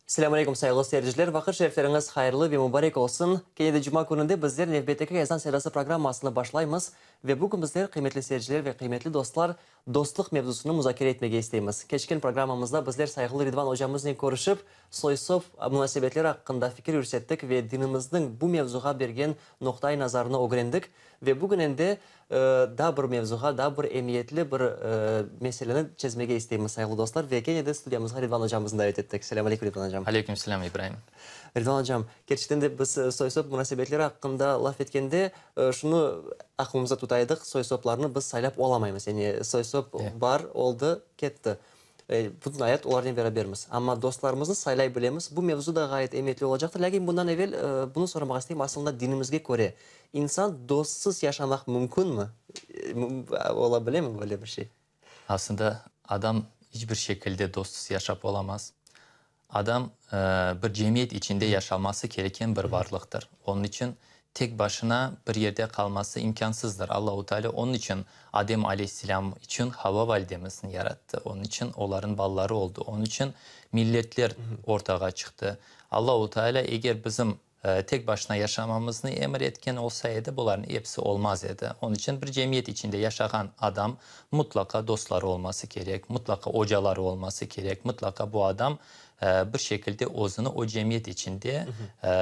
Selâm aleyküm, sayğılı seyirciler! Vaqıt şerifleriñiz hayırlı ve mubarek olsun! Kene de cuma kününde bizler nevbetteki Ezan sedası programmasını başlaymız ve bugün bizler, qıymetli seyirciler ve qıymetli dostlar, dostluq mevzusını muzakere etmege isteymiz. Keçken programmamızda bizler sayğılı Ridvan ocamıznen körüşip, soy-sop munasebetleri aqqında fikir yürsettik ve dinimizniñ bu mevzuğa bergen noqta-i nazarını ögrendik. Ve bugün endi daa bir mevzuğa, daa bir emiyetli bir meseleni çezmege isteymiz, sayğılı dostlar. Ve kene de studiyamızğa Ridvan ocamıznı davet ettik. Selâm aleyküm, Ridvan ocam. Aleyküm selâm, İbraim. Ridvan ocam, kerçekten de biz soy-sop munasebetleri aqqında laf etkende, şunı aqlımızda tutaydıq, soy-soplarnı biz saylap olamaymız. Yani soy-sop bar, oldı, ketti. Bütün ayat olarnen berabermiz. Amma dostlarımıznı saylay bilemiz. Bu mevzu da ğayet emiyetli olacaqtır. Lâkin bundan evel bunı soramağa isteyim, asılında dinimizge köre insan dostsız yaşamaq mümkünmi? Ola bilemi böyle bir şey? Aslında adam iç bir şekilde dostsız yaşap olamaz. Adam bir cemiyet içinde yaşaması kereken bir varlıqtır. Onıñ içün tek başına bir yerde qalması imkânsızdır. Allahu Teala onıñ içün Adem aleyhisselâm içün Havva validemizni yarattı. Onıñ içün olarnıñ balaları oldı. Onıñ içün milletler ortağa çıqtı. Allahu Teala eger bizim tek başına yaşamamıznı emir etken olsa edi, bularnıñ episi olmaz edi. Onıñ içün bir cemiyet içinde yaşağan adam mutlaqa dostları olması kerek, mutlaqa ocaları olması kerek, mutlaqa bu adam bir şekilde özüni o cemiyet içinde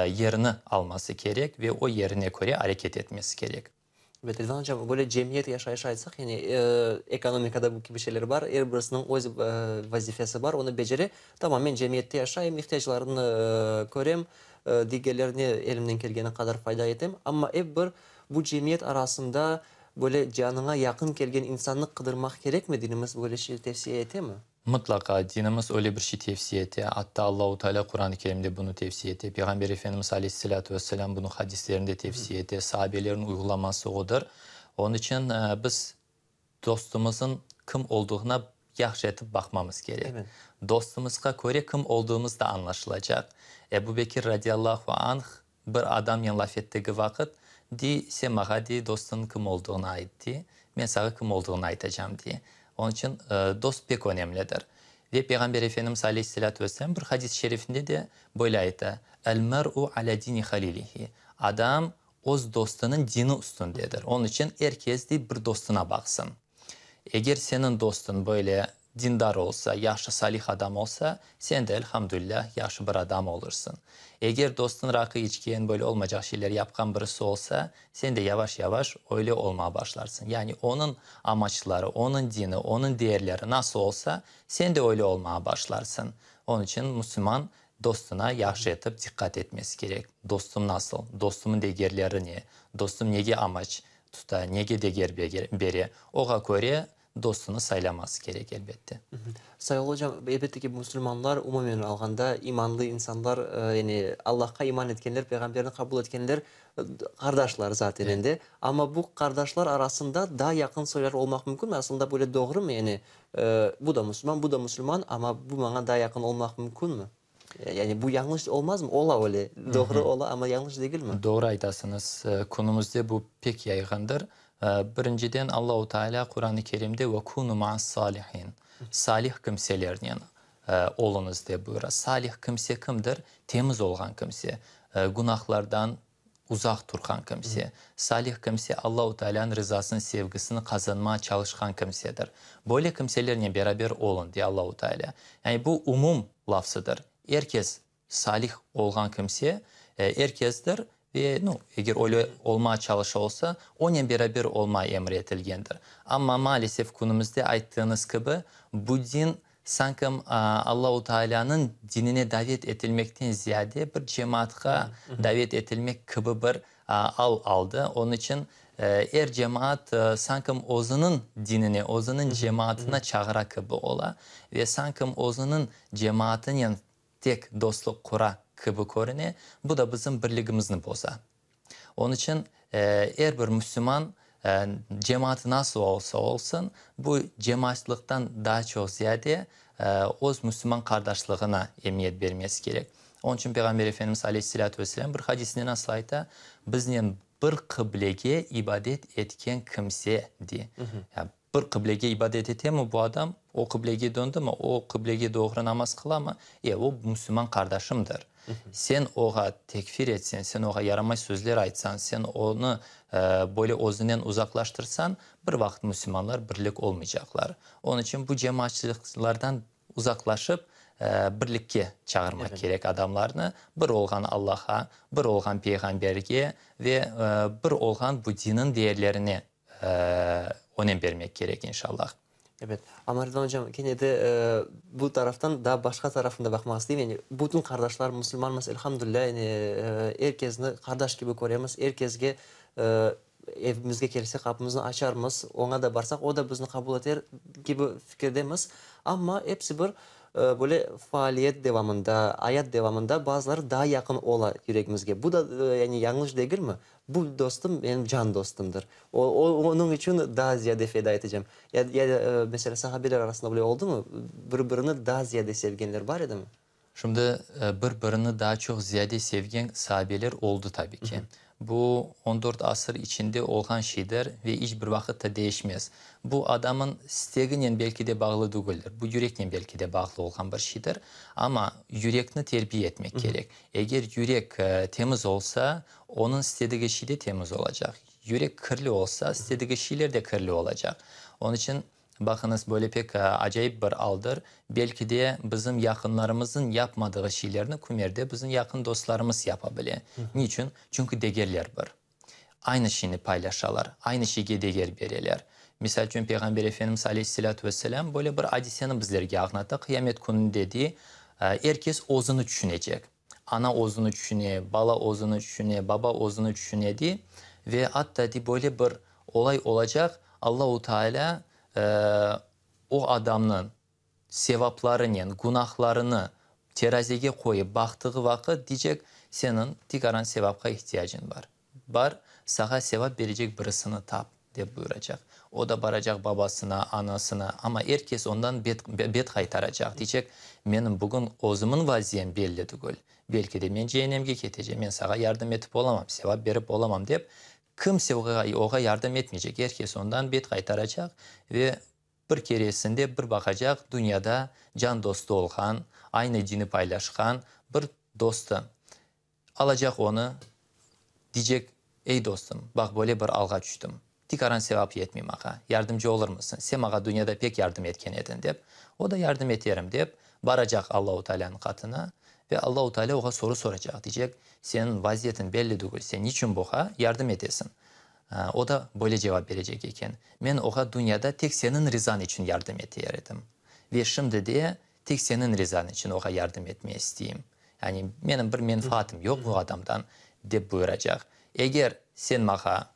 yerini alması kerek ve o yerine köre areket etmesi kerek. Ebet, Ridvan ocam, böyle cemiyet yaşayışı aytsaq, yani ekonomikada bu kibi şeyler bar, er birisiniñ öz vazifesi bar, onı becere. Tamam, men cemiyette yaşayım, ihtiyaclarını körem, digerlerine elimden kelgeni qadar fayda etem, amma ep bir bu cemiyet arasında böyle canıña yaqın kelgen insannı qıdırmaq kerekmi, dinimiz böyle şey tevsiye etemi? Mıtlaqa, dinimiz öyle bir şey tevsiye ete. Atta Allahu Teala Quran-ı Kerimde bunı tevsiye ete, Peyğamber Efendimiz aleyhisselâtu vesselâm bunı hadislerinde tevsiye ete, saabelerin uyğulaması odır. Onıñ içün biz dostumızın kim olduğına yahşı etip baqmamız kerek. Dostumızğa köre kim olduğımız da añlaşılacaq. Ebu Bekir radiyallahu anh Bir adamnen laf ettigi vaqıt, dey, sen mağa, dey, dostunıñ kim olduğını ayt, dey, men sağa kim olduğını aytacam, dey. Onıñ içün dost pek önemlidir. Ve Peyğamber Efendimiz aleyhisselâtu vesselâm bir hadis-i şerifinde de böyle ayta, El-mer'u alâ dini halilihi, Adam öz dostunıñ dini üstündedir. Onıñ içün er kes, dey, bir dostuna baqsın. Eger seniñ dostuñ böyle dindar olsa, yahşı salih adam olsa, sen de, elhamdülilâh, yahşı bir adam olursıñ. Eger dostuñ raqı içken, böyle olmaycaq şeyler yapqan birisi olsa, sen de yavaş-yavaş öyle olmağa başlarsıñ. Yani onıñ amaçları, onıñ dini, onıñ değerleri nasıl olsa, sen de öyle olmağa başlarsıñ. Onıñ içün musulman dostuna yahşı etip diqqat etmesi kerek. Dostum nasıl? Dostumıñ degerleri ne? Dostum nege amaç tuta, nege deger bere, oğa köre dostunı saylaması kerek, elbette. Sayğılı ocam, elbette ki, musulmanlar, umumen alğanda, imanlı insanlar, yani Allahqa iman etkenler, Peyğamberni qabul etkenler qardaşlar zaten endi. Amma bu qardaşlar arasında daa yaqın soylar olmaq mümkünmi? Aslında böyle doğrumı? Yani bu da musulman, bu da musulman, amma bu maña daa yaqın olmaq mümkünmi? Yani bu yañlış olmazmı? Ola öyle, doğru ola, amma yañlış degilmi? Doğru aytasıñız. Künümizde bu pek yayğındır. Birinciden, Allahu Teala Quran-ı Kerimde ve kunu ma'as-salihin, salih kimselernen oluñız dep buyura. Salih kimse kimdir? Temiz olğan kimse, günahlardan uzaq turğan kimse. Salih kimse Allahu Tealânıñ rızasını, sevgisini qazanmağa çalışqan kimsedir. Böyle kimselernen beraber oluñ, dey Allahu Tealâ. Yani bu umum lafzıdır. Er kes salih olğan kimse, er kesdir ve, nu, eger öyle olmağa çalışa olsa, onen beraber olma emir etilgendir. Amma, maalesef, künümizde ayttığıñız kibi, bu din Sanki Allahu Taalânıñ dinine davet etilmekten ziyade bir cemaatqa davet etilmek kibi bir al aldı. Onıñ içün er cemaat sanki özüniñ dinine, özüniñ cemaatına çağıra kibi ola ve sanki özüniñ cemaatınen tek dostluq qura kibi körüne. Bu da bizim birligimizni boza. Onıñ içün er bir müslüman cemaatı nasıl olsa olsun, bu cemaatçılıqtan daa çoq ziyade öz müslüman qardaşlığına emiyet bermesi kerek. Onıñ içün Peyğamber Efendimiz aleyhisselâtu vesselâm bir hadisinde nasıl ayta, Biznen. Bir qıblege ibadet etken kimse, dey. Ya bir qıblege ibadet etemi bu adam? O qıblege döndimi? O qıblege doğru namaz qılamı? E, o musulman qardaşımdır. Sen oğa tekfir etseñ, sen oğa yaramay sözler aytsañ, sen onı böyle özünden uzaqlaştırsañ, bir vaqıt musulmanlar birlik olmaycaqlar. Onıñ içün bu cemaatçılıqlardan uzaqlaşıp, birlikke çağırmaq kerek adamlarnı, bir olğan Allaha, bir olğan Peyğamberge ve bir olğan bu diniñ değerlerine önem bermek kerek, inşallah. Ebet. Amma, Ridvan ocam, kene de bu taraftan daa başqa tarafını da baqmaq isteyim. Yani bütün qardaşlar musulmanmız, elhamdülilâ, yani er kesni qardaş kibi köremiz, er kesge evimizge kelse qapımıznı açarmız, oña da barsaq, o da bizni qabul eter kibi fikirdemiz. Amma episi bir böyle faaliyet devamında, ayat devamında bazıları daa yaqın ola yüregimizge. Bu da yani yañlış degilmi? Bu dostum menim can dostumdır. O, onıñ içün daa ziyade feda etecem. Ya, ya, meselâ, sahabeler arasında böyle oldumı? Bir-birini daa ziyade sevgenler bar edimi? Şimdi bir-birini daa çoq ziyade sevgen sahabeler oldı tabi ki. Bu on dört asır içinde olğan şeydir ve iç bir vaqıt da değişmez. Bu adamın isteginen belki de bağlı degildir, bu yüreknen belki de bağlı olğan bir şeydir. Amma yürekni terbiye etmek kerek. Eger yürek temiz olsa, onıñ istedigi şey de temiz olacaq. Yürek kirli olsa, istedigi şeyler de kirli olacaq. Onıñ içün, baqıñız, böyle pek acayip bir aldır. Belki de bizim yaqınlarımıznıñ yapmadığı şeylerni kümerde bizim yaqın dostlarımız yapa bile. Niçün? Çünki degerler bir. Aynı şeyni paylaşalar, aynı şeyge deger bereler. Misal içün, Peyğamber Efendimiz aleyhisselâtu vesselâm böyle bir adiseni bizlerge añlata, Qıyamet kününde, dey, er kes özüni tüşünecek. Ana özüni tüşüne, bala özüni tüşüne, baba özüni tüşüne, dey. Ve atta, dey, böyle bir olay olacaq, Allahu Tealâ o adamnıñ sevaplarınen günahlarını terazege qoyıp baqtığı vaqıt, deycek, Seniñ tikaran sevapqa ihtiyacıñ bar. Bar, sağa sevap berecek birisini tap, dep buyuracaq. O da baracaq babasına, anasına, amma er kes ondan bet, bet qaytaracaq, deycek, Menim bugün özümiñ vaziyem belli tügül. Belki de men ceennemge ketecem, men sağa yardım etip olamam, sevap berip olamam, dep, kimse oğa yardım etmeycek, er kes ondan bet qaytaracaq ve Bir keresinde bir baqacaq, dünyada can dostu olğan, aynı dini paylaşqan bir dostu. Alacaq onı, diycek, Ey dostum, baq böyle bir alğa tüştüm. Tikaran sevap yetmey mağa, yardımcı olurmısıñ, sen mağa dünyada pek yardım etken ediñ, dep. O da yardım eterim, dep, baracaq Allahu Tealânıñ qatına ve Allahu Tealâ oğa soru soracaq, diycek, Seniñ vaziyetiñ belli tügül, sen niçün buğa yardım etesiñ? O da böyle cevap berecek eken, Men oğa dünyada tek seniñ rizañ içün yardım eter edim. Ve şimdi de tek seniñ rizañ içün oğa yardım etmeye isteyim. Yani menim bir menfaatım yoq bu adamdan, dep buyuracaq. Eger sen mağa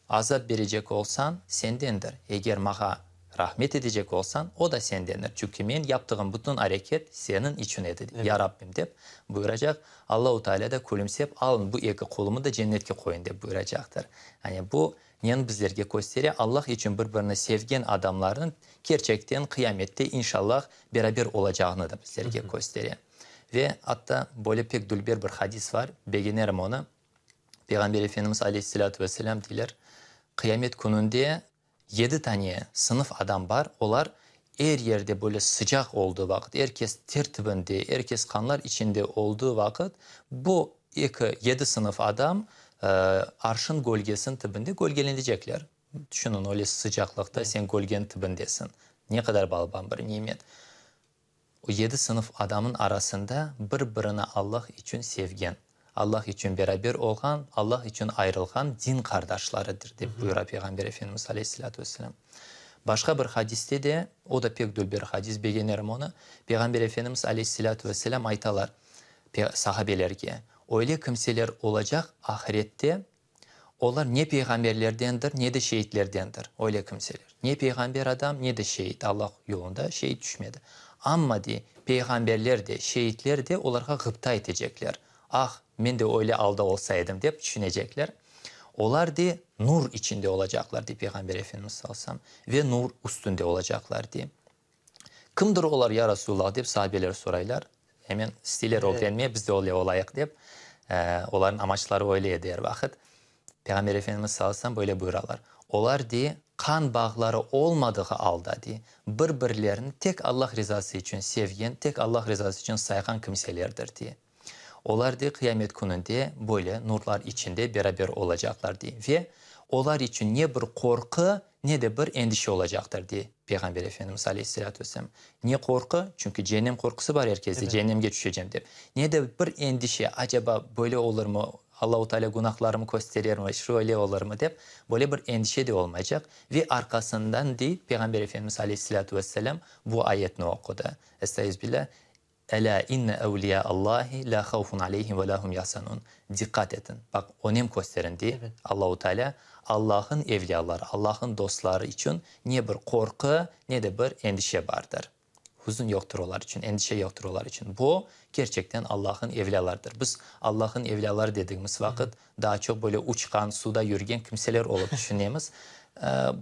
azap berecek olsañ, sendendir. Eger mağa rahmet edecek olsañ, o da sendendir. Çünki men yaptığım bütün areket seniñ içün edi, ya Rabbim, dep buyuracaq. Allahu Teala da külümsep, Alın bu eki qulumı da cennetke qoyun, dep buyuracaqtır. Yani bu neni bizlerge köstere? Allah içün bir-birini sevgen adamlarnıñ kerçekten qıyamette, inşallah, beraber olacağını da bizlerge köstere. Ve atta böyle pek dülber bir hadis var, begenerim onı. Peyğamber Efendimiz aleyhisselâtu vesselâm deyler, Qıyamet kününde Yedi tane sınıf adam bar, olar er yerde böyle sıcaq olduğı vaqıt, er kes ter tibinde, er kes qanlar içinde olduğı vaqıt, bu eki, yedi sınıf adam arşın gölgesiniñ tibinde gölgelenecekler. Tüşüniñ, öyle sıcaqlıqta sen gölgeniñ tibindesiñ. Ne qadar balaban bir nimet. O yedi sınıf adamın arasında bir-birini Allah içün sevgen, Allah içün beraber olğan, Allah içün ayrılğan din qardaşlarıdır, dep buyura Peyğamber Efendimiz aleyhisselâtu vesselâm. Başqa bir hadiste de, o da pek dülber hadis, begenerim onı, Peyğamber Efendimiz aleyhisselâtu vesselâm aytalar sahabelerge, Öyle kimseler olacaq ahirette, Olar ne peyğamberlerdendir, ne de şeitlerdendir, öyle kimseler. Ne peyğamber adam, ne de şeit, Allah yolunda şeit tüşmedi. Amma, dey, peyğamberler de, şeitler de olarğa ğıpta etecekler. Ah, men de öyle alda olsa edim, dep tüşünecekler. Olar, dey, nur içinde olacaqlar, dey Peyğamber Efendimiz sallallahu aleyhi ve sellem, ve nur üstünde olacaqlar, dey. Kimdir olar, ya Rasulullah, dep sahabeler soraylar. Hemen isteyler ögrenmeye, biz de öyle olayıq dep. Olarnıñ amaçları öyle edi er vaqıt. Peyğamber Efendimiz sallallahu aleyhi ve sellem böyle buyuralar, Olar, dey, qan bağları olmadığı alda, dey, bir-birlerini tek Allah rizası içün sevgen, tek Allah rizası içün sayğan kimselerdir, dey. Olar, dey, qıyamet kününde böyle nurlar içinde beraber olacaqlar, dey, ve olar içün ne bir qorqu, ne de bir endişe olacaqtır, dey Peyğamber Efendimiz aleyhisselâtu vesselâm. Ne qorqu, çünki cehennem qorqusı bar er kesde, cehennemge tüşecem dep, ne de bir endişe, acaba böyle olurmı, Allahu Teala günahlarımı kösterermi, şöyle olurmı dep, böyle bir endişe de olmaycaq. Ve arqasından, dey Peyğamber Efendimiz aleyhisselâtu vesselâm, bu ayetni oqudı, Estaizu billâh, Elâ inne evliyâ Allahi lâ havfun aleyhim ve lâ hum yahzanûn. Diqqat etiñ, baq, önem kösteriñ, dey Allahu Teala, Allah'ın evliyaları, Allah'ın dostları içün ne bir qorqu, ne de bir endişe bardır. Hüzün yoqtır olar içün, endişe yoqtır olar içün. Bu, kerçekten Allah'ın evliyalarıdır. Biz Allah'ın evliyaları dedigimiz vaqıt, daa çoq böyle uçqan, suda yürgen kimseler olıp tüşünemiz.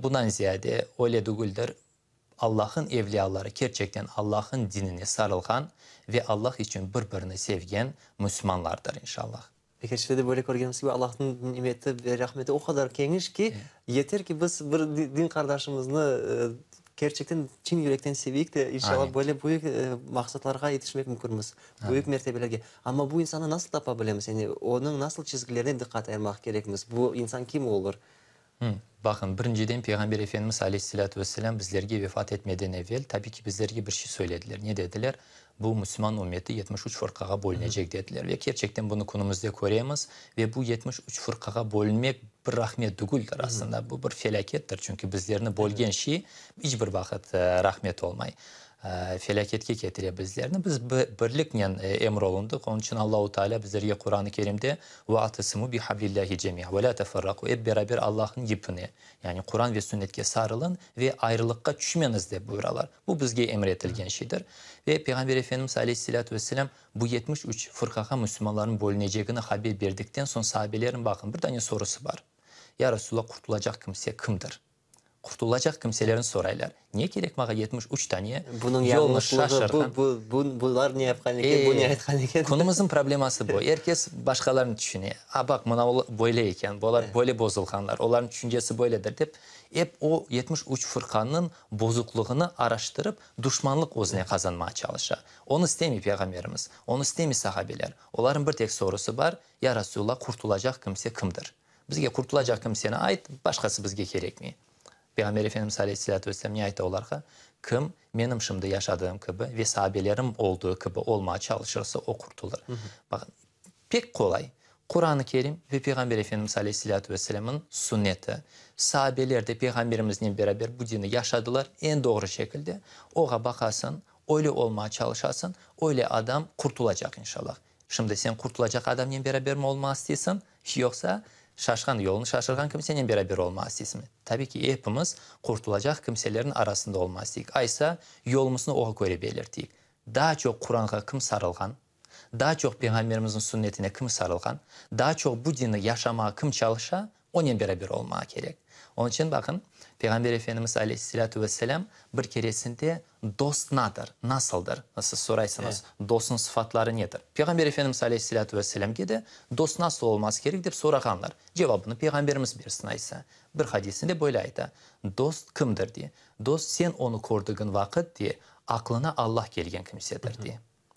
Bundan ziyade öyle degildir. Allah'ın evliyaları kerçekten Allah'ın dinine sarılğan ve Allah içün bir-birini sevgen müslümanlardır, inşallah. Ve kerçekten de böyle körgenimiz kibi, Allahnıñ nimeti ve rahmeti o qadar keniş ki, yeter ki biz bir din qardaşımıznı kerçekten çin yürekten seveyik de, inşallah, böyle büyük maqsatlarğa yetişmek mümkünmiz, büyük mertebelerge. Amma bu insannı nasıl tapa bilemiz, yani onıñ nasıl çizgilerine diqqat ayırmaq kerekmiz, bu insan kim olur? Baqıñ, birinciden Peyğamber Efendimiz aleyhisselâtu vesselâm bizlerge vefat etmeden evel, tabiy ki, bizlerge bir şey söylediler. Ne dediler? Bu müslüman ümmeti 73 fırqağa bölünecek dediler. Ve kerçekten bunı künümizde köremiz. Ve bu 73 fırqağa bölünmek bir rahmet dügüldir aslında, bu bir felâkettir. Çünki bizlerni bölgen şey iç bir vaqıt rahmet olmay. Felâketke ketire bizlerni. Biz birliknen emr olundıq. Onıñ içün Allahu Teala bizlerge Quran-ı Kerimde, Ve'tesimu bihablillahi cemi'a ve la teferraku, ep beraber Allahnıñ yipine, yani Quran ve Sünnetke sarılın ve ayrılıqqa tüşmeñiz dep buyuralar. Bu bizge emir etilgen şeydir. Ve Peyğamber Efendimiz aleyhisselâtu vesselâm bu 73 fırqağa müslümanlarnıñ bölünecegini haber berdikten soñ sahabelerin, baqın, bir dane sorusı bar, Ya Resulallah, qurtulacaq kimse kimdir? Qurtulacaq kimselerni soraylar. Ne kerek mağa 73 tane Bunıñ yolnı yañlışlığı, şaşırğan? bu, bu, bular ne yapqan eken, bu ne aytqan eken? Künümizniñ probleması bu. Er kes başqalarnı tüşüne. A, baq, mına olar böyle eken, bular böyle bozulğanlar, olarnıñ tüşüncesi böyledir dep, ep o 73 fırqanıñ bozuqlığını araştırıp, duşmanlıq özüne qazanmağa çalışa. Onı istemey Peyğamberimiz, onı istemey sahabeler. Olarnıñ bir tek sorusı bar, Ya Rasulullah, qurtulacaq kimse kimdir? Bizge qurtulacaq kimseni ayt, başqası bizge kerekmey. Peyğamber Efendimiz aleyhisselâtu vesselâm ne ayta olarğa? Kim menim şimdi yaşadığım kibi ve saabelerim olduğı kibi olmağa çalışırsa, o qurtulır. Baqın, pek qolay. Quran-ı Kerim ve Peyğamber Efendimiz aleyhisselâtu vesselâmnıñ sünneti. Saabeler de Peyğamberimiznen beraber bu dini yaşadılar eñ doğru şekilde. Oğa baqasıñ, öyle olmağa çalışasıñ, öyle adam qurtulacaq inşallah. Şimdi sen qurtulacaq adamnen berabermi olmağa isteysiñ, yoqsa şaşqan, yolunı şaşırğan kimsenen beraber olmağa isteysiñmi? Tabiy ki, epimiz qurtulacaq kimselerniñ arasında olmağa isteyik. Aysa, yolumıznı oğa köre belirteyik. Daa çoq Quranğa kim sarılğan, daa çoq Peyğamberimizniñ sünnetine kim sarılğan, daa çoq bu dinni yaşamağa kim çalışa, Onen beraber olmağa kerek. Onıñ içün, baqın, Peyğamber Efendimiz aleyhisselâtu vesselâm bir keresinde dost nadır, nasıldır? Siz soraysıñız, dostnıñ sıfatları nedir? Peyğamber Efendimiz aleyhisselâtu vesselâmge de dost nasıl olması kerek dep sorağanlar. Cevabını Peyğamberimiz bersin aysa. Bir hadisinde böyle ayta, Dost kimdir, dey. Dost, sen onı kördigiñ vaqıt, dey, aqlına Allah kelgen kimsedir, dey.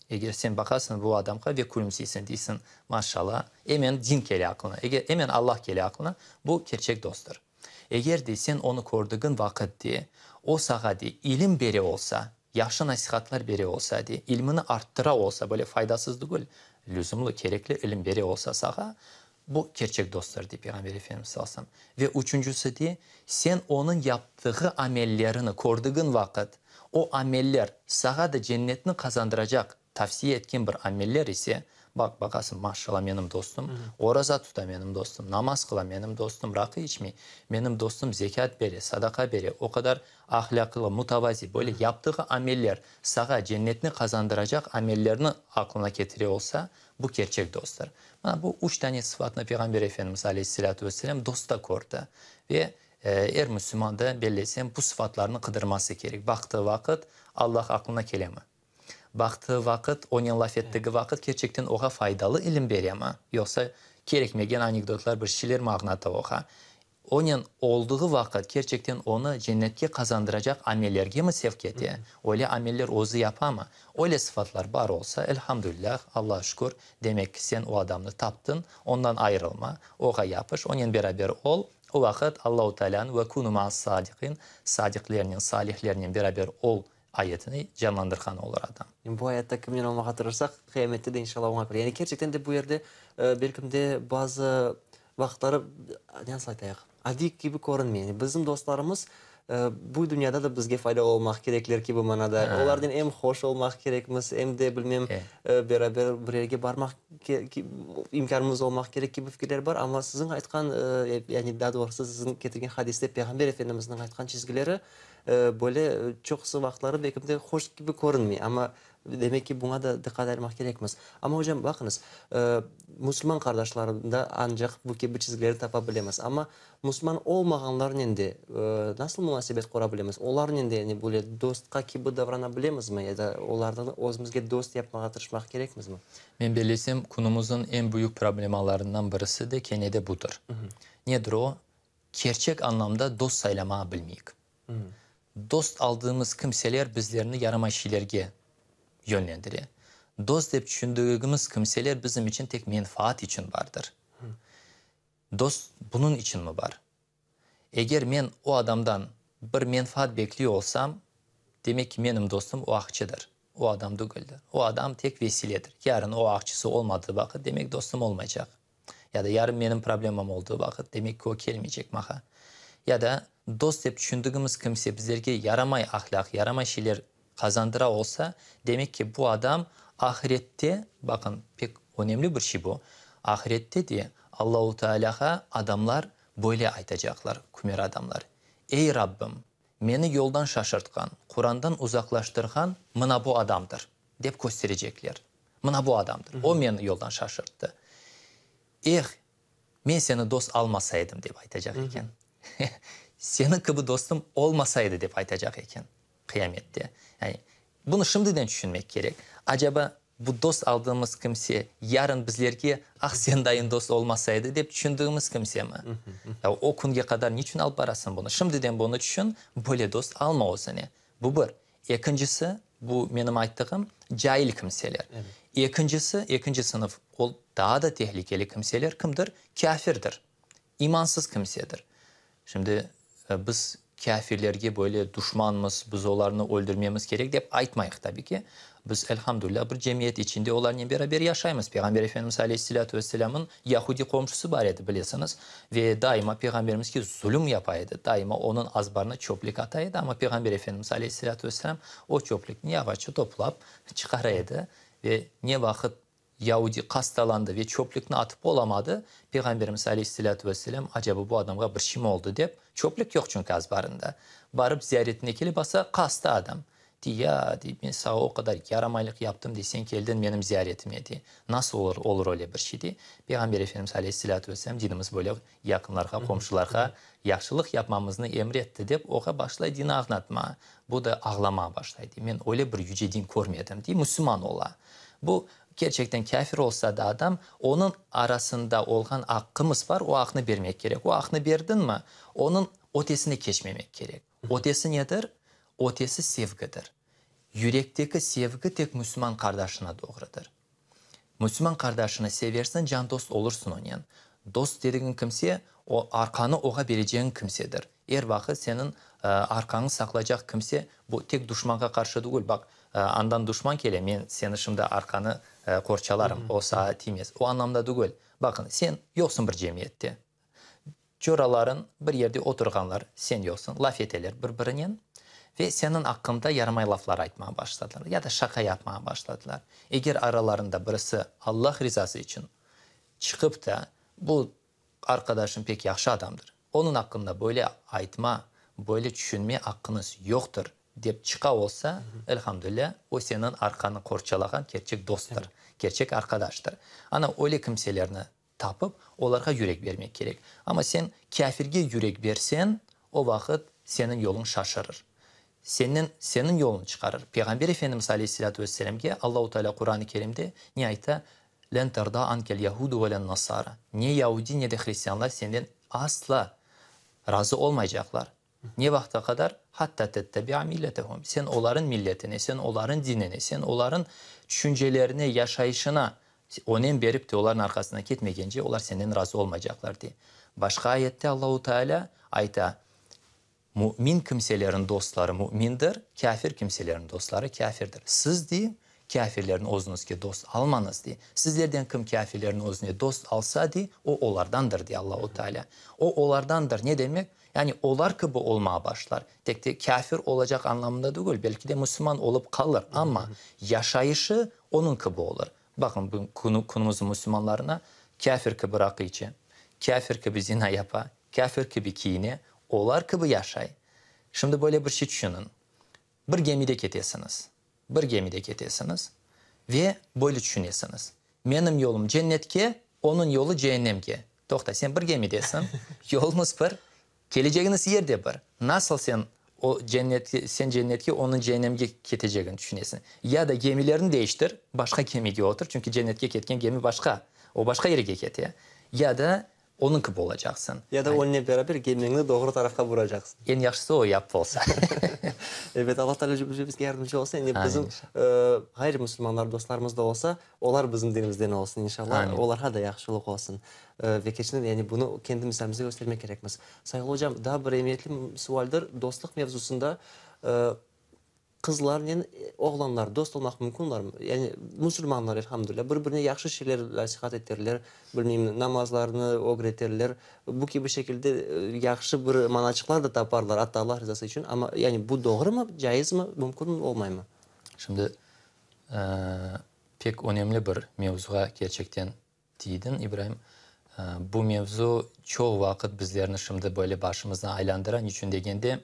Eger sen baqasıñ bu adamğa ve külümseysiñ, deysiñ, maşşalla, emen din kele aqlına, eger emen Allah kele aqlına, bu kerçek dosttur. Eger de sen onı kördigiñ vaqıt de, o sağa de ilim bere olsa, yahşı nasihatlar bere olsa de, ilmini arttıra olsa, böyle faydasız tügül, lüzumlı, kerekli ilim bere olsa sağa, bu kerçek dosttur, dey Peyğamber Efendimiz sallallahu aleyhi ve sellem. Ve üçüncüsi de, sen onıñ yaptığı amellerini kördigiñ vaqıt, O ameller sağa da cennetni qazandıracaq tavsiye etken bir ameller ise, baq, baqasıñ, maşşalla, menim dostum oraza tuta, menim dostum namaz qıla, menim dostum raqı içmey, menim dostum zekât bere, sadaqa bere, o qadar ahlâqlı, mutavazi, böyle yaptığı ameller sağa cennetni qazandıracaq amellerni aqlına ketire olsa, bu kerçek dosttur. Mana bu üç tane sıfatnı Peyğamber Efendimiz aleyhisselâtu vesselâm dostta kördi ve Er müslüman da, bellesem, bu sıfatlarnı qıdırması kerek. Baqtığı vaqıt, Allah aqlına kelemi? Baqtığı vaqıt, onen laf ettigi vaqıt, kerçekten oğa faydalı ilim beremi? Yoqsa, Kerekmegen anekdotlar, bir şeylermi añlata oğa? Onen oldığı vaqıt kerçekten onı cennetke qazandıracaq amellergemi sevk ete? Öyle ameller özü yapamı? Öyle sıfatlar bar olsa, elhamdülilâh, Allağa şükür, demek ki, sen o adamnı taptıñ, ondan ayırılma, oğa yapış, onen beraber ol, o vaqıt Allahu Tealânıñ ve kûnû ma'as-sâdiqîn, sadiqlernen, salihlernen beraber ol ayetini canlandırğan olur adam. Bu ayatta kimnen olmağa tırışsaq, qıyamette de inşallah oña kire. Yani kerçekten de bu yerde, belkim de, bazı vaqıtları, nasıl aytayıq, adiy kibi körünmey. Yani bizim dostlarımız bu dünyada da bizge faydalı olmaq kerekler kibi manada. Olarnen em hoş olmaq kerekmiz, em de, bilmem, beraber bir yerge barmaq imkânımız olmaq kerek kibi fikirler bar. Amma siziñ aytqan, yani daa doğrusı siziñ ketirgen hadiste Peyğamber Efendimizniñ aytqan çizgileri, Böyle çoqusı vaqıtları belki de hoş kibi körünmey, amma demek ki, buña da diqqat ayırmaq kerekmiz. Amma, ocam, baqıñız, musulman qardaşlarında ancaq bu kibi çizgilerni tapa bilemiz. Amma musulman olmağanlarnen de nasıl munasebet qura bilemiz? Olarnen de yani böyle dostqa kibi davrana bilemizmi ya da olardan özümizge dost yapmağa tırışmaq kerekmizmi? Men bellesem, künümizniñ eñ büyük problemalarından birisi de kene de budır. Nedir o? Kerçek añlamda dost saylamağa bilmeyik. Dost aldığımız kimseler bizlerni yaramay şeylerge yönlendire. Dost dep tüşündigimiz kimseler bizim içün tek menfaat içün bardır. Dost bunıñ içünmi bar? Eger men o adamdan bir menfaat bekliy olsam, demek ki, menim dostum o aqçıdır, o adam degildir. O adam tek vesiledir. Yarın o aqçısı olmadığı vaqıt, demek dostum olmaycaq. Ya da yarın menim problemam oldığı vaqıt, demek ki, o kelmeycek maña. Ya da dost dep tüşündigimiz kimse bizlerge yaramay ahlâq, yaramay şeyler qazandıra olsa, demek ki, bu adam ahirette, baqın, pek önemli bir şey bu, ahirette de Allahu Tealâğa adamlar böyle aytacaqlar, kümer adamlar, Ey, Rabbim, meni yoldan şaşırtqan, Qurandan uzaqlaştırğan mına bu adamdır, dep kösterecekler. Mına bu adamdır. O meni yoldan şaşırttı. Eh, men seni dost almasa edim, dep aytacaq eken. Seniñ kibi dostum olmasa edi, dep aytacaq eken qıyamette. Yani, bunı şimdiden tüşünmek kerek. Acaba, bu dost aldığımız kimse yarın bizlerge, ah, sen dayın dost olmasa edi, dep tüşündigimiz kimsemi? Ya o künge qadar niçün alıp barasıñ bunı? Şimdiden bunı tüşün, böyle dost alma özüne. Bu bir. Ekincisi, bu menim ayttığım, cail kimseler. Ekincisi, ekinci sınıf, ol daa da tehlikeli kimseler kimdir? Kâfirdir, imansız kimsedir. Şimdi biz kâfirlerge böyle duşmanmız, biz olarnı öldürmemiz kerek dep aytmayıq tabi ki. Biz, elhamdülilâ, bir cemiyet içinde olarnen beraber yaşaymız. Peyğamber Efendimiz aleyhisselâtu vesselâmnıñ yahudiy qomşusı bar edi, bilesiñiz. Ve daima Peyğamberimizge zulüm yapa edi, daima onıñ azbarına çöplük ata edi, amma Peyğamber Efendimiz aleyhisselâtu vesselâm o çöplükni yavaşça toplap çıqara edi. Ve ne vaqıt yaudiy hastalandı ve çöplükni atıp olamadı, Peyğamberimiz aleyhisselâtu vesselâm, acaba bu adamğa bir şeymi oldı dep, çöplük yoq çünki azbarında, barıp ziyaretine kelip baqsa, hasta adam. Dey, ya, dey, men saña o qadar yaramaylıq yaptım, dey, sen keldiñ menim ziyaretime, dey. Nasıl olur, olur öyle bir şey, dey. Peyğamber Efendimiz aleyhisselâtu vesselâm dinimiz böyle yaqınlarğa, qomşularğa yahşılıq yapmamıznı emir etti, dep, oğa başlay dini añlatmağa. Bu da ağlamağa başlay, dey, men öyle bir yüce din körmedim, dey, müsüman ola. Bu, kerçekten kâfir olsa da adam, onıñ arasında olğan aqqımız bar, o aqnı bermek kerek. O aqnı berdiñmi, onıñ ötesine keçmemek kerek. Ötesi nedir? Ötesi sevgidir. Yürekteki sevgi tek müsüman qardaşına doğrudır. Müsüman qardaşını seversiñ, can dost olursıñ onen. Dost dedigiñ kimse, o, arqanı oğa berecegiñ kimsedir. Er vaqıt seniñ arqañı saqlaycaq kimse, bu tek duşmanğa qarşı tügül, baq, andan duşman kele, men seni şimdi arqanı qorçalarım, o sağa tiymez. O añlamda tügül. Baqıñ, sen yoqsıñ bir cemiyette. Çoralarıñ bir yerde oturğanlar, sen yoqsıñ, laf eteler bir-birinen ve seniñ aqqıñda yaramay laflar aytmağa başladılar ya da şaqa yapmağa başladılar. Eger aralarında birisi Allah rizası içün çıqıp da, bu arqadaşım pek yahşı adamdır, onıñ aqqında böyle aytma, böyle tüşünme aqqıñız yoqtır, dep çıqa olsa, elhamdülilâ, o seniñ arqanı qorçalağan kerçek dosttır, kerçek arqadaştır. Ana, öyle kimselerni tapıp, olarğa yürek bermek kerek. Amma sen kâfirge yürek berseñ, o vaqıt seniñ yoluñ şaşırır. Senden, seniñ yoluñ çıqarır. Peyğamber Efendimiz aleyhisselâtu vesselâmge Allahu Tealâ Quran-ı Kerimde ne ayta? Len terda ankel yahudu ve len nasara. Ne yaudi, ne de hristianlar senden asla razı olmaycaqlar. Ne vaqıtqa qadar? Hatta tettebi'a milletehum. Sen olarıñ milletine, sen olarıñ dinine, sen olarıñ tüşüncelerine, yaşayışına önem berip te olarıñ arqasından ketmegence, olar senden razı olmaycaqlar, dey. Başqa ayette Allahu Teala ayta, Mümin kimselerin dostları mümindir, kâfir kimselerin dostları kâfirdir. Siz, dey, kâfirlerni özüñizge dost almañız, dey. Sizlerden kim kâfirlerni özüne dost alsa, dey, o olardandır, dey Allahu Teala. O olardandır ne demek? Yani olar kibi olmağa başlar. Tek te kâfir olacaq añlamında degil, belki de müslüman olıp qalır, amma yaşayışı onıñ kibi olur. Baqıñ, bu künümizniñ müslümanlarına kâfir kibi raqı içe, kâfir kibi zina yapa, Kâfir kibi kiyine, olar kibi yaşay. Şimdi böyle bir şey tüşüniñ. Bir gemide ketesiñiz. Bir gemide ketesiñiz ve böyle tüşünesiñiz, Menim yolum cennetke, onıñ yolu ceennemge. Toqta, sen bir gemidesiñ, yoluñız bir, kelecegiñiz yer de bir. Nasıl sen o cennetke, sen cennetke, onıñ ceennemge ketecegini tüşünesiñ? Ya da gemilerni değiştir, başqa gemige otur, çünki cennetke ketken gemi başqa, o başqa yerge kete. Ya da Onıñ kibi olacaqsıñ. Ya da onıñnen beraber gemiñni doğru tarafqa buracaqsıñ. Eñ yahşısı o yap olsa. Ebet, Alla Teala bizge yardımcı olsun. Endi bizim ğayrı musulmanlar dostlarımız da olsa, olar bizim dinimizden olsun, inşallah. Olarğa da yahşılıq olsun. Ve keçinen, yani bunı kendi misalimizde köstermek kerekmiz. Sayğılı ocam, daa bir emiyetli sualdir, dostluq mevzusında Qızlarnen oğlanlar dost olmaq mümkünlarmı? Yani musulmanlar, elhamdülilâ, bir-birine yahşı şeyler nasihat eterler, bilmeyim, namazlarnı ögreterler, bu kibi şekilde yahşı bir manaçıqlar da taparlar, atta Allah rızası içün. Amma yani bu doğrumı, caizmi, mümkünmi, olmaymı? Şimdi, pek önemli bir mevzuğa kerçekten Tiydiñ, İbraim. Bu mevzu çoq vaqıt bizlerni şimdi böyle başımıznı aylandıra. Niçün degende,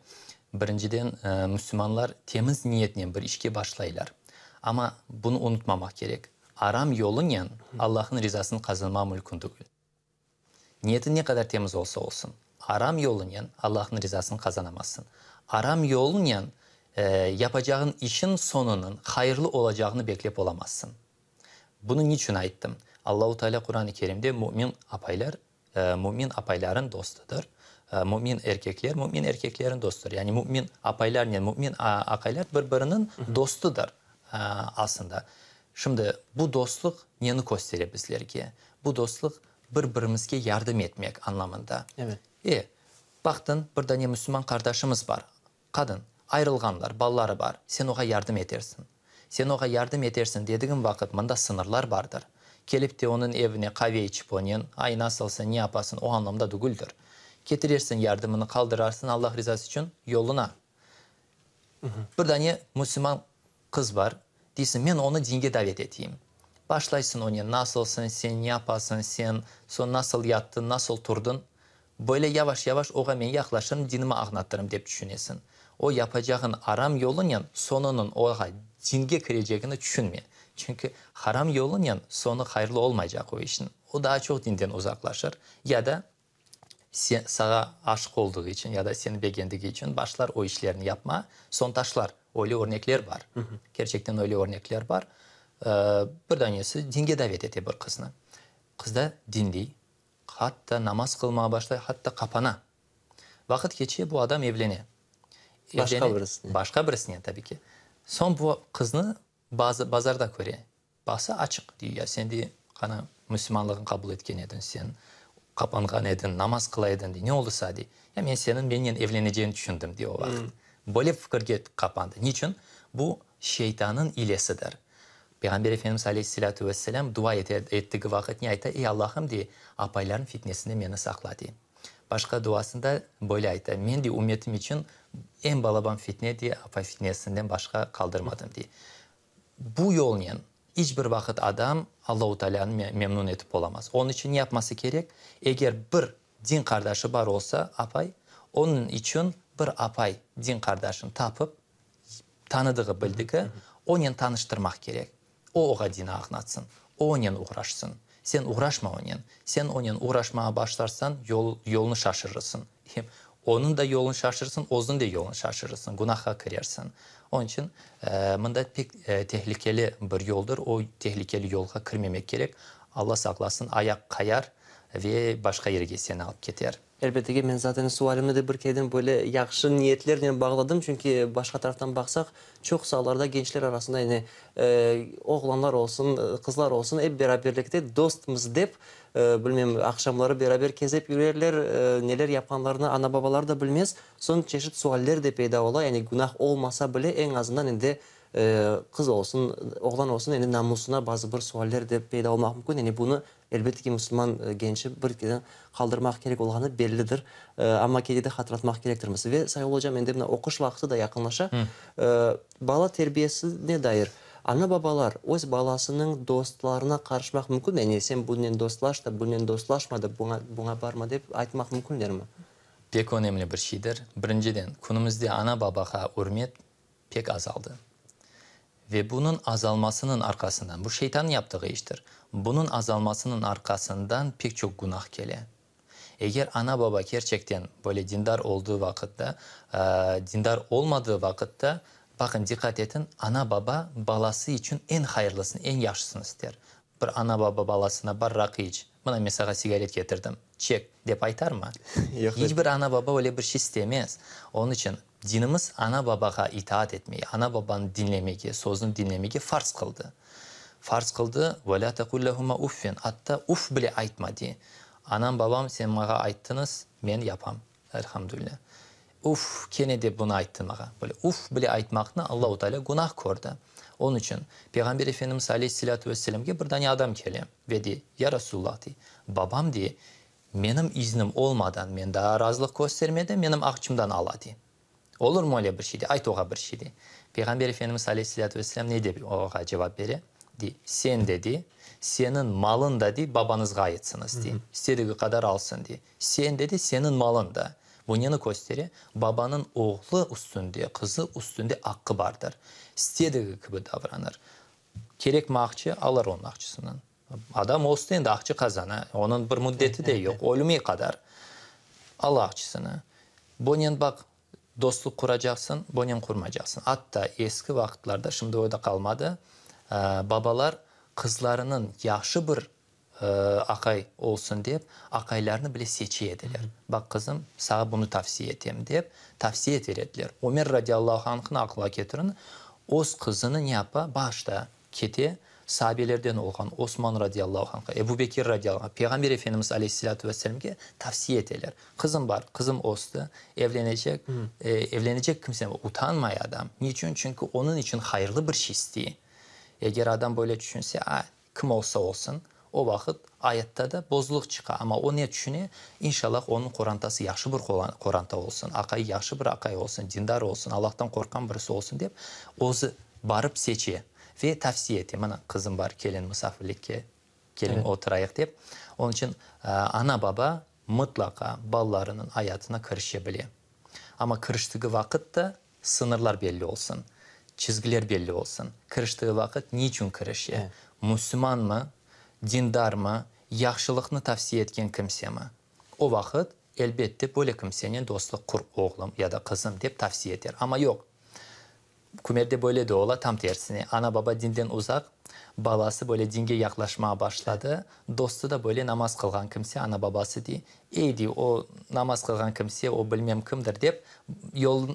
birinciden, müslümanlar temiz niyetnen bir işke başlaylar. Amma bunı unutmamaq kerek, aram yolunen Allahnıñ rizasını qazanmaq mülkün tügül. Niyetiñ ne qadar temiz olsa olsun, aram yolunen Allahnıñ rizasını qazanamazsıñ. Aram yolunen yapacağıñ işiñ soñunıñ hayırlı olacağını beklep olamazsıñ. Bunı niçün ayttım? Allahu Teala Quran-ı Kerimde mümin apaylar, mümin apayların dostudır, mümin erkekler, mümin erkeklerin dostudır. Yani mümin apaylarnen mümin aqaylar bir-biriniñ dostudır aslında. Şimdi bu dostluq neni köstere bizlerge? Bu dostluq bir-birimizge yardım etmek añlamında. E, baqtıñ, bir dane müslüman qardaşımız bar, Qadın, ayrılğanlar, balaları bar, sen oğa yardım etersiñ. Sen oğa yardım etersiñ dedigim vaqıt mında sıñırlar bardır. Kelip te onıñ evine qave içip onen, ay, nasılsıñ, ne yapasıñ, o añlamda dügüldir. Ketirersiñ yardımını, qaldırarsıñ Allah rizası içün, yoluna. Bir dane müslüman qız bar, deysiñ, men onı dinge davet eteyim. Başlaysıñ onen, nasılsıñ sen, ne yapasıñ sen, soñ nasıl yattıñ, nasıl turdıñ. Böyle yavaş-yavaş oğa men yaqlaşırım, dinimi añlatırım, dep tüşünesiñ. O yapacağın aram yolunen soñunıñ oğa dinge kirecegini tüşünme. Çünki haram yolunen soñu hayırlı olmaycaq o işniñ. O daa çoq dinden uzaqlaşır ya da sen, sağa aşıq olduğı içün ya da seni begendigi içün başlar o işlerni yapma, soñ taşlar. Öyle örnekler bar. Kerçekten öyle örnekler bar. Bir danesi dinge davet ete bir qıznı. Qız da dinley, Hatta namaz qılmağa başlay, hatta qapana. Vaqıt keçe, bu adam evlene. Başqa birisinen. Başqa birisinen, tabii ki. Soñ bu qıznı bazı bazarda köre. Baqsa, açıq, dey, ya sen, dey, qana, müslümanlığını qabul etken ediñ, sen qapanğan ediñ, namaz qıla ediñ, dey, ne oldı saña, dey. Ya men seniñ mennen evleneceğiñni tüşündim, dey o vaqıt. Böyle fikirge qapandı. Niçün? Bu şeytannıñ ilesidir. Peyğamber Efendimiz aleyhisselâtu vesselâm dua ettigi vaqıt ne ayta? Ey, Allahım, dey, apaylarnıñ fitnesinden meni saqla, dey. Başqa duasında böyle ayta, Men, dey, ümmetim içün eñ balaban fitne, dey, apay fitnesinden başqa qaldırmadım, dey. Bu yolnen iç bir vaqıt adam Allahu Tealânı memnun etip olamaz. Onıñ içün ne yapması kerek? Eger bir din qardaşı bar olsa, apay, onıñ içün bir apay din qardaşını tapıp, Tanıdığı, bildigi, onen tanıştırmaq kerek. O oğa dini añlatsın, o onen oğraşsın. Sen oğraşma onen. Sen onen oğraşmağa başlarsañ, yol, yolnı şaşırırsıñ. Hem onıñ da yolun şaşırırsıñ, özüñ de yolun şaşırırsıñ, günahqa kirersiñ. Onıñ içün, mında pek tehlikeli bir yoldır, o tehlikeli yolğa kirmemek kerek. Alla saqlasın, ayaq qayar ve başqa yerge seni alıp keter. Elbette ki, men zaten sualimni de bir kereden böyle yahşı niyetlernen bağladım, çünki başqa taraftan baqsaq, çoq saalarda gençler arasında, yani oğlanlar olsun, qızlar olsun, ep beraberlikte dostmız dep, bilmem, aqşamları beraber kezip yürerler, neler yapqanlarını ana-babalar da bilmez. Soñ çeşit sualler de peyda ola, yani günah olmasa bile, eñ azından endi qız olsun, oğlan olsun, endi namusına bazı bir sualler de peyda olmaq mümkün. Yani bunı, elbette ki, musulman gençi bir kere qaldırmaq kerek olğanı bellidir. Amma kene de hatırlatmaq kerektirmiz. Ve, Sayğılı ocam, endi mına oquş vaqtı da yaqınlaşa. Bala terbiyesine dair ana-babalar öz balasınıñ dostlarına qarışmaq mümkünmi? Yani sen bunen dostlaş da, bunen dostlaşma da, buña, buña barma dep aytmaq mümkünlermi? Pek önemli bir şeydir. Birinciden, künümizde ana-babağa ürmet pek azaldı. Ve bunıñ azalmasınıñ arqasından, bu şeytannıñ yaptığı iştir, bunıñ azalmasınıñ arqasından pek çoq günah kele. Eger ana-baba kerçekten böyle dindar olduğı vaqıtta, dindar olmadığı vaqıtta, baqıñ, diqqat etiñ, ana-baba balası içün eñ hayırlısını, eñ yahşısını ister. Bir ana-baba balasına, bar raqı iç, mına men sağa sigaret ketirdim, çek, dep aytarmı? Yoq. İç bir ana-baba öyle bir şey istemez. Onıñ içün dinimiz ana-babağa itaat etmege, ana-babanı diñlemege, sözüni diñlemege farz qıldı. Farz qıldı, ve lâ tequl lehuma uffin, atta uff bile aytma, dey. Anam, babam, sen mağa ayttıñız, men yapam. Elhamdülilâ. Uff, kene de bunı ayttı mağa. Böyle uff bile aytmaqnı Allahu Teala günah kördi. Onıñ içün Peyğamber Efendimiz aleyhisselâtu vesselâmge bir dane adam kele ve dey, Ya Resulullah, dey, babam, dey, menim iznim olmadan, men daa razılıq köstermedim, menim aqçımdan ala, dey. Olurmı öyle bir şey, dey, ayt oğa bir şey, dey. Peyğamber Efendimiz aleyhisselâtu vesselâm ne dep oğa cevap bere? Dey, sen de, dey, seniñ malıñ da, dey, babañızğa aitsıñız, dey, istedigi qadar alsın, dey. Sen, dedi, seniñ malıñ da. Bu neni köstere? Babanıñ oğlu üstünde, qızı üstünde aqqı bardır. İstedigi kibi davranır. Kerekmi aqçı, alır onıñ aqçısından. Adam östi endi, aqçı qazana, onıñ bir müddeti de yoq, ölüme qadar. Ala aqçısını. Bunen baq, dostluq quracaqsıñ, bunen qurmacaqsıñ. Atta eski vaqıtlarda, şimdi o da qalmadı, babalar qızlarınıñ yahşı bir Aqay olsun dep, aqaylarnı bile seçe ediler. Baq, qızım, sağa bunı tavsiye etem, dep, tavsiye eter ediler. Ömer radiyallahu anhnı aqılğa ketiriñ, öz qızını ne yapa? Başta kete, saabelerden olğan Osman radiyallahu anhqa, Ebu Bekir radiyallahu anh, Peyğamber Efendimiz aleyhisselâtu vesselâmge tavsiye eteler. Qızım bar, qızım östi, evlenecek, evlenecek kimse, utanmay adam. Niçün? Çünki onıñ içün hayırlı bir şey istey. Eger adam böyle tüşünse, a, Kim olsa olsun, o vaqıt ayatta da bozulıq çıqa. Amma o ne tüşüne? İnşallah, onıñ qorantası yahşı bir qoranta olsun, aqayı yahşı bir aqay olsun, dindar olsun, Allahtan qorqqan birisi olsun dep, özü barıp seçe ve tavsiye ete, Mana, qızım bar, keliñ musafirlikke, keliñ oturayıq dep. Onıñ içün ana-baba mıtlaqa balalarınıñ ayatına kirişe bile. Amma kiriştigi vaqıt da Sıñırlar belli olsun, çizgiler belli olsun. Kiriştiği vaqıt niçün kirişe? Müslümanmı, dindarmı, yahşılıqnı tavsiye etken kimsemi? O vaqıt, elbette, böyle kimsenen dostluq qur, oğlum ya da qızım, dep tavsiye eter. Amma yoq, kümerde böyle de ola, tam tersine, ana-baba dinden uzaq, balası böyle dinge yaqlaşmağa başladı, dostu da böyle namaz qılğan kimse, ana-babası dey, Ey, dey, o namaz qılğan kimse, o bilmem kimdir, dep,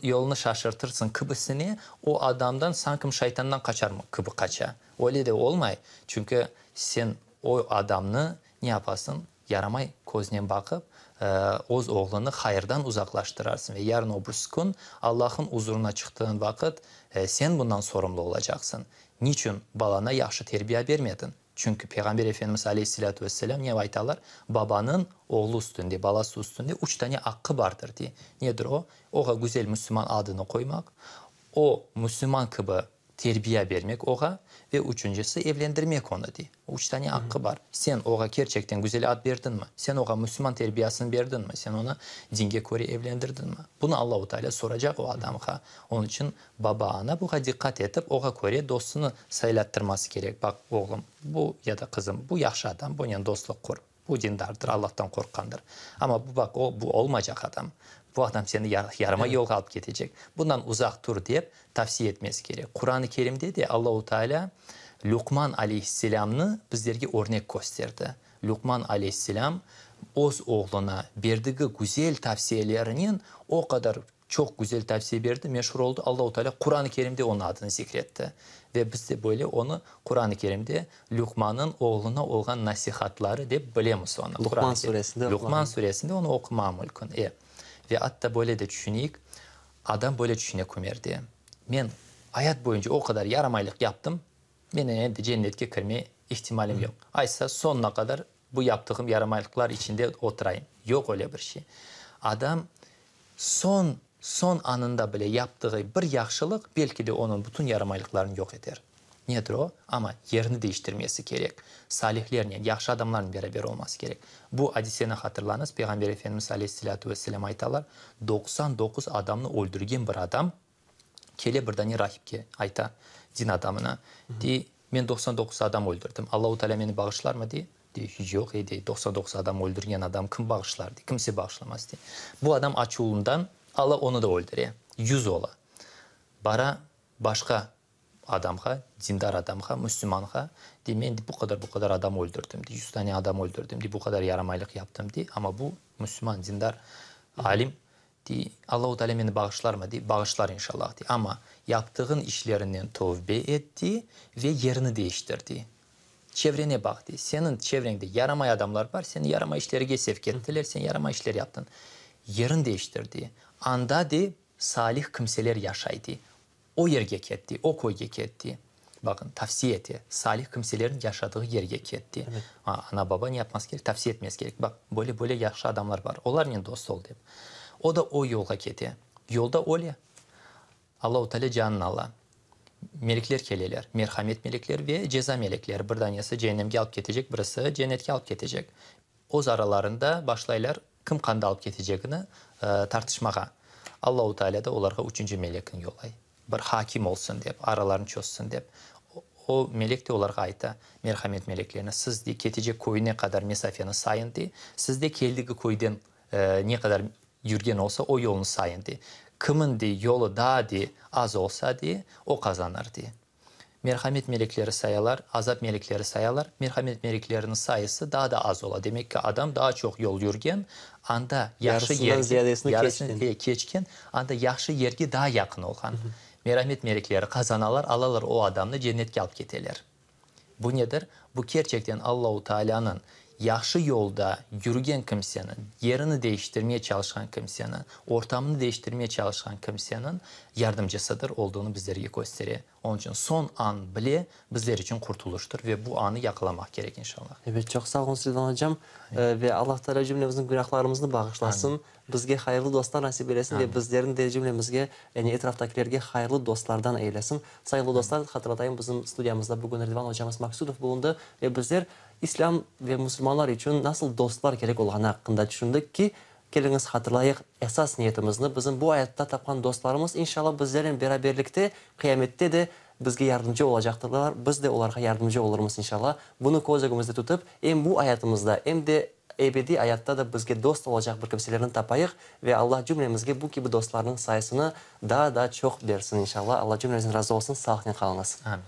yolunı şaşırtırsıñ kibisine, o adamdan sankim şaytandan qaçar kibi qaça. Öyle de olmay, çünki sen o adamnı ne yapasıñ, yaramay köznen baqıp, öz oğlunı hayırdan uzaqlaştırarsıñ ve yarın o birisi kün Allah'ın uzurına çıqtığın vaqıt sen bundan sorumlu olacaqsıñ. Niçün balana yahşı terbiya bermediñ? Çünki Peyğamber Efendimiz aleyhisselâtu vesselâm ne aytalar? Babanıñ oğlu üstünde, balası üstünde üç tane aqqı bardır, dey. Nedir o? Oğa güzel müslüman adını qoymaq, o müslüman kibi terbiya bermek oğa ve üçüncisi evlendirmek onı, dey. Üç tane aqqı bar. Sen oğa kerçekten güzel ad berdiñmi? Sen oğa müslüman terbiyasını berdiñmi? Sen onı dinge köre evlendirdiñmi? Bunı Allahu Teala soracaq o adamğa. Onıñ içün Baba, ana buğa diqqat etip, oğa köre dostunı saylattırması kerek, Baq, oğlum, bu, ya da qızım, bu yahşı adam, bunen dostluq qur, bu dindardır, Allahtan qorqqandır. Amma bu, baq, o, bu olmaycaq adam, bu adam seni yaramay yolğa alıp ketecek, bundan uzaq tur, dep tavsiye etmesi kerek. Quran-ı Kerimde de Allahu Teala. Luqman aleyhisselâmnı bizlerge örnek kösterdi. Luqman aleyhisselâm öz oğluna berdigi güzel tavsiyelerinen o qadar çoq güzel tavsiye berdi, meşur oldı, Allahu Teala Quran-ı Kerimde onıñ adını zikretti. Ve biz de böyle onı Quran-ı Kerimde Luqmannıñ oğluna olğan nasihatları dep bilemiz onı. Luqman suresinde Luqman suresinde onı oqumaq mümkün. E. Ve atta böyle de tüşüneyik, adam böyle tüşüne kümerde, Men ayat boyunca o qadar yaramaylıq yaptım, menim endi cennetke kirme ihtimalim yoq. Aysa, soñuna qadar bu yaptığım yaramaylıqlar içinde oturayım. Yoq öyle bir şey. Adam soñ, soñ anında bile yaptığı bir yahşılıq belki de onıñ bütün yaramaylıqlarını yoq eter. Nedir o? Amma yerini deñiştirmesi kerek. Salihlernen, yahşı adamlarnen beraber olması kerek. Bu adiseni hatırlañız, Peyğamber Efendimiz aleyhisselâtu vesselâm aytalar, 99 adamnı öldürgen bir adam kele bir dane rahipke, ayta, din adamına, dey, men 99 adam öldürdim, Allahu Teala meni bağışlarmı, dey. Dey, yoq, ey, dey, 99 adam öldürgen adam kim bağışlar, dey, kimse bağışlamaz, dey. Bu adam açuvından ala onı da öldüre, yüz ola. Bara başqa adamğa, dindar adamğa, müslümanğa, dey, men, dey, bu qadar, bu qadar adam öldürdim, dey, yüz tane adam öldürdim, dey, bu qadar yaramaylıq yaptım, dey, amma bu müslüman, dindar alim, dey, Allahu Teala meni bağışlarmı, dey, bağışlar inşallah, dey, amma yaptığın işlerinden tövbe et, dey, ve yerini değiştir, dey, çevrene baq, dey, seniñ çevreñde yaramay adamlar bar, seni yaramay işlerge sevk ettiler, sen yaramay işler yaptıñ, yerin değiştir, dey, anda, dey, salih kimseler yaşay, dey, O yerge ketti, o köyge ketti. Baqın, tavsiye ete, salih kimselerin yaşadığı yerge ketti. Ana-baba ne yapması kerek? Tavsiye etmesi kerek. Baq, böyle, böyle yahşı adamlar bar, olarnen dost ol, dep. O da o yolğa kete. Yolda öle. Allahu Teala canını ala. Melekler keleler, merhamet melekleri ve ceza melekleri. Bir danesi ceennemge alıp ketecek, birisi cennetke alıp ketecek. Öz aralarında başlaylar kim qanda alıp ketecegini tartışmağa. Allahu Teala da olarğa üçünci melekni yollay, bir hakim olsun dep, aralarını çözsün dep. O melek de olarğa ayta, merhamet meleklerine, siz, dey, ketecek köyüne qadar mesafeni sayın, dey, siz de keldigi köyden ne qadar yürgen olsa, o yolnı sayın, dey. Kimin, dey, yolu daa, dey, az olsa, dey, o qazanır, dey. Merhamet melekleri sayalar, azap melekleri sayalar. Merhamet melekleriniñ sayısı daa da az ola. Demek ki, adam daa çoq yol yürgen, anda yahşı Yarısından yerge, ziyadesini yarısını, keçken. e, keçken, anda yahşı yerge daa yaqın olğan. Merhamet melekleri qazanalar, alalar o adamnı cennetke alıp keteler. Bu nedir? Bu kerçekten Allahu Taalânıñ yahşı yolda yürgen kimseniñ, yerini değiştirmeye çalışqan kimseniñ, ortamını değiştirmeye çalışqan kimseniñ yardımcısıdır olduğunı bizlerge köstere. Onıñ içün soñ an bile bizler içün qurtulıştır ve bu anı yaqalamaq kerek, inşallah. Ebet, çoq sağ oluñ, Suleyman ocam. Ve Allah Teala cümlemizniñ günahlarımıznı bağışlasın, bizge hayırlı dostlar nasip eylesin ve bizlerni de cümlemizge, yani etraftakilerge hayırlı dostlardan eylesin. Sayğılı dostlar, hatırlatayım, bizim studiyamızda bugün Ridvan ocamız Maksudov bulundı ve bizler İslâm ve musulmanlar içün nasıl dostlar kerek olğanı aqqında tüşündik ki, keliñiz hatırlayıq esas niyetimizni, bizim bu ayatta tapqan dostlarımız inşallah bizlernen beraberlikte qıyamette de bizge yardımcı olacaqtırlar, biz de olarğa yardımcı olurmız inşallah. Bunı köz ögümizde tutıp, em bu ayatımızda, em de ebediy ayatta da bizge dost olacaq bir kimselerni tapayıq ve Allah cümlemizge bu kibi dostlarnıñ sayısını daa da çoq bersin inşallah. Allah cümlemizden razı olsun. Sağlıqnen qalıñız. Amin.